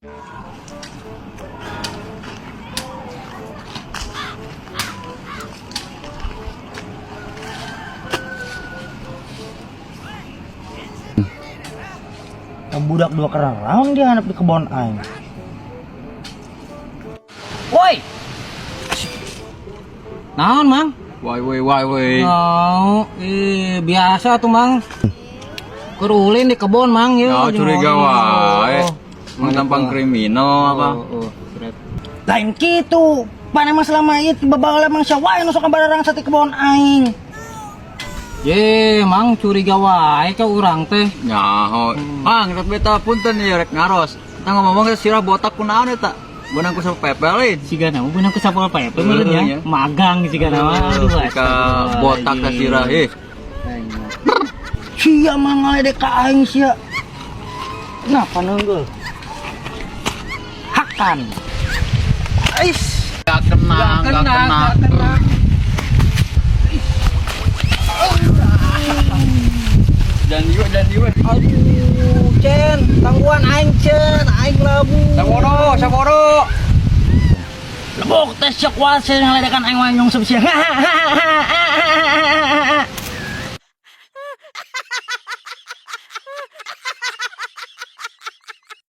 Budak dua keraraon dia hanap di kebon aing. Woi. Naon, Mang? Woi woi woi woi. Oh, ih, biasa tuh, Mang. Keur ulin di kebon, Mang, yeuh. Ya curiga wae. Mang tampang kriminal apa? Oh, oh, keren. Lain kitu. Pan emang selama itu babaheula emang sia wae nu sok barang sati kebon aing. Ye, Mang curiga wae ka urang teh. Nyaho. Mang, rek beta punten ieu rek ngaros. Tah ngomong ge sirah botak kunaon eta? Beunang ku Satpol PP lain. Siga nama beunang ku Satpol PP meureun ya. Iya. Magang siga nama. Aduh, Ka botak ka sirah ih. Sia mah ngaledek ka aing sia. Kenapa neunggul? Hakan. Ais. Gak kena, gak kena. Dan diwe, dan diwe. Aduh, Cen, tangguhan aing Cen, aing labu. Sabodo, sabodo. Lebok teh sia kuat sia ngaledekan aing wae nyungsep sia. Hahaha.